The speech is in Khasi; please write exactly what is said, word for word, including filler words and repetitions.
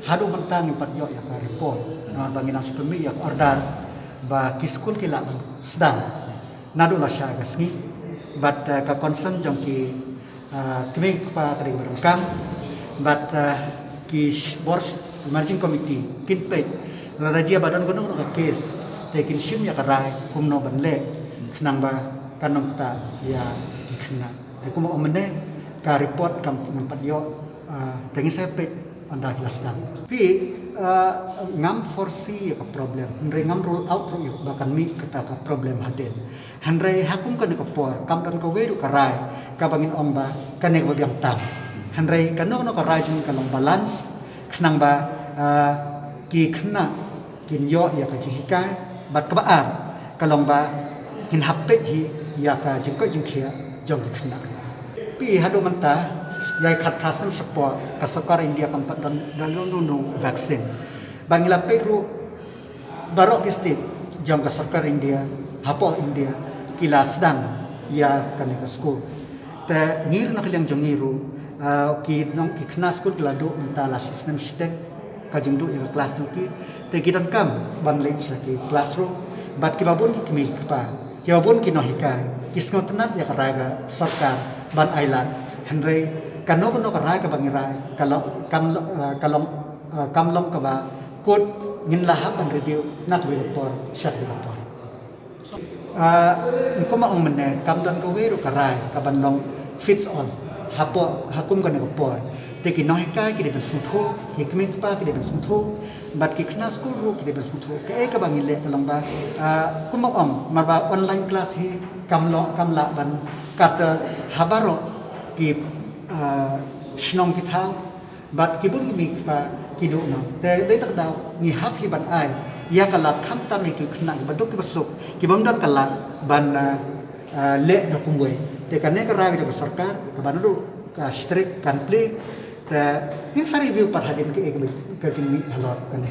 Haduh mynta ngim pat ïoh ïa ka report. Namar ba ngi nang shu pynmih ïa ka order ba ki skul ki lah ban sdang naduh lashai ka sngi. Bad, eh, ka concern jong ki, eh, kmie kpa ka dei ba donkam. Bad, eh, ki sh-, bor sh-, managing committee kin peit. Lada jia ba don kano kano ka case, te kin shim ïa ka rai kumno ban leh khnang ba kan ym ktah ïa ki khynnah. Te kumba ong mynne, ka report kam ngam pat ïoh, ah, te ngin sa peit ynda ki la sdang. Phi, ah, ngam foresee ïa ka problem, hynrei ngam rule out ruh ïa ba kan mih kata ka problem hadien. Hynrei ha kum kane ka por kam don kawei ruh ka rai kaba ngin ong ba kane kaba biang tam. Hynrei kano kano ka rai jong ngi ka long balance khnang ba, ah, ki khynnah kin ïoh ïa ka jinghikai, bad kaba ar ka long ba ngin hap peit hi ïa ka jingkoit jingkhiah jong ki khynnah. Phi, haduh mynta, ïa ka khatphra snem shapoh, ka sorkar India kam pat don, don, don, don vaccine. Ba ngi la peit ruh baroh ki state jong ka sorkar India hapoh India ki la sdang ïa kane ka skul. Te ngi ruh na ka liang jong ngi ruh, ah, ki nong, ki khynnah skul ki la duh mynta la shi snem shiteng ka jingduh ïa ka klas jong ki. Te ki donkam ban leit sha ki classroom. Bad kiba bun ki kmie ki kpa, kiba bun ki nonghikai ki sngewtynnat ïa ka rai ka sorkar ban ailad. Hynrei kano kano ka rai kaba ngi rai ka long, kam lo-, ah, ka long, ah, kam long kaba kut, ngin la hap ban review na kawei ka por sha kawei ka por. Ah, kumba ong mynne, kam don kawei ruh ka rai kaban long fits all hapoh, ha kum kane ka por. Te ki nonghikai ki dei ban sngewthuh, ki kmie kpa ki dei ban sngewthuh, bad ki khynnah skul ruh ki dei ban sngewthuh. Kaei kaba ngi leh ka long ba, ah, kumba ong, namar ba online class hi kam long, kam lah ban kat, ah, ha baroh ki, ah, shnong ki thaw, bad ki bun ki kmie ki kpa ki duh noh. Te dei ta ka daw ngi hap hi ban ai ïa ka lad khamtam ïa ki khynnah kiba duk kiba suk, ki bym don ka lad ban, ah, ah, leh da kumwei. Te kane ka rai ka jong ka sorkar kaba naduh ka strict kan plie. Te ngin sa review pat hadien kaei ka jingmih halor kane.